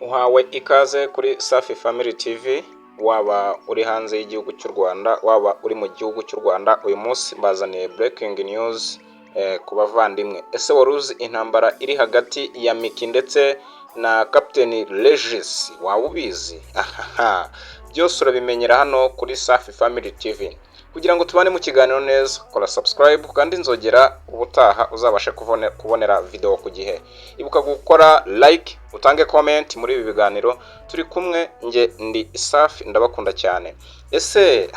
Uhawe ikaze kuri Safi Family TV. Waba uri hanze y'igihugu cy'u Rwanda, waba uri mu gihugu cy'u Rwanda, uyu munsi mbazaniye breaking news ku bavandimwe. Ese wari uzi intambara iri hagati ya Miki ndetse na Captain Regis? Waba ubizi? Ahaha, byose urabimenyera hano kuri Safi Family TV. Kugira ngo tubane mu kiganiro neza, kora subscribe kandi inzogera, ubutaha uzabashe kubonera video ku gihe. Ibuka gukora like, utange comment muri ibi biganiro. Turi kumwe, nge ndi Safi, ndabakunda cyane. Ese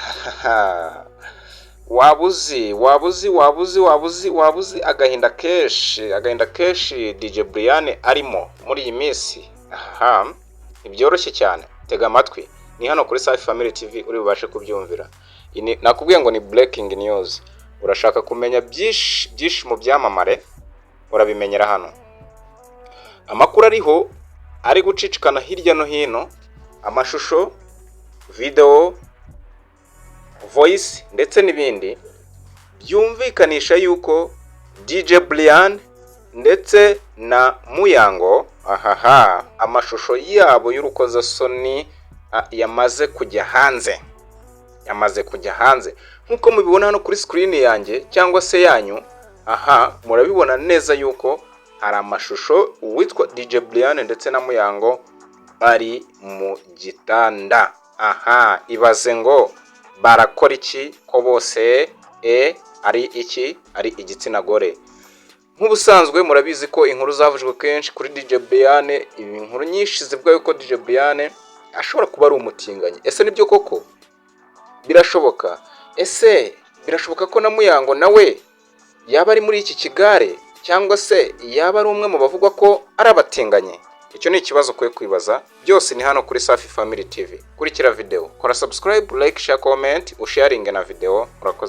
waba uzi, waba uzi, waba uzi, waba uzi, waba uzi agahinda kenshi, agahinda kenshi DJ Brian arimo muri iyi minsi? Aha ntibyoroshye cyane. Tega amatwi, ni hano kuri Safi Family TV uri bubashe kubyumvira. Nakubwiye ngo ni breaking news. Urashaka kumenya byinshi byinshi mu byamamare, urabimenyera hano. Amakuru ariho ari gucicikana hirya no hino, amashusho, video, voice ndetse n'ibindi byumvikanisha yuko DJ Brian ndetse na Muyango, ahaha, amashusho yabo y'urukozasoni yamaze kujya hanze, yamaze kujya hanze nk'uko mubibona hano kuri screen yanjye cyangwa se yanyu. Aha murabibona neza yuko hari amashusho uwitwa DJ Brian ndetse na Muyango bari mu gitanda. Aha ibaze ngo barakora iki, ko bose ari iki, ari igitsina gore? Nk'ubusanzwe murabizi ko inkuru zavuzwe kenshi kuri DJ Brian, inkuru nyinshi zivuga yuko DJ Brian ashobora kuba ari umutinganyi. Ese nibyo koko? Birashoboka? Ese birashoboka ko na Muyango nawe yaba ari muri iki kigare, cyangwa se yaba ari umwe mu bavugwa ko ari abatinganyi? Icyo ni ikibazo ukwiye kwibaza. Byose ni hano kuri Safi Family TV. Kurikira video, kora subscribe, like, share, comment, usharinge na video. Urakoze.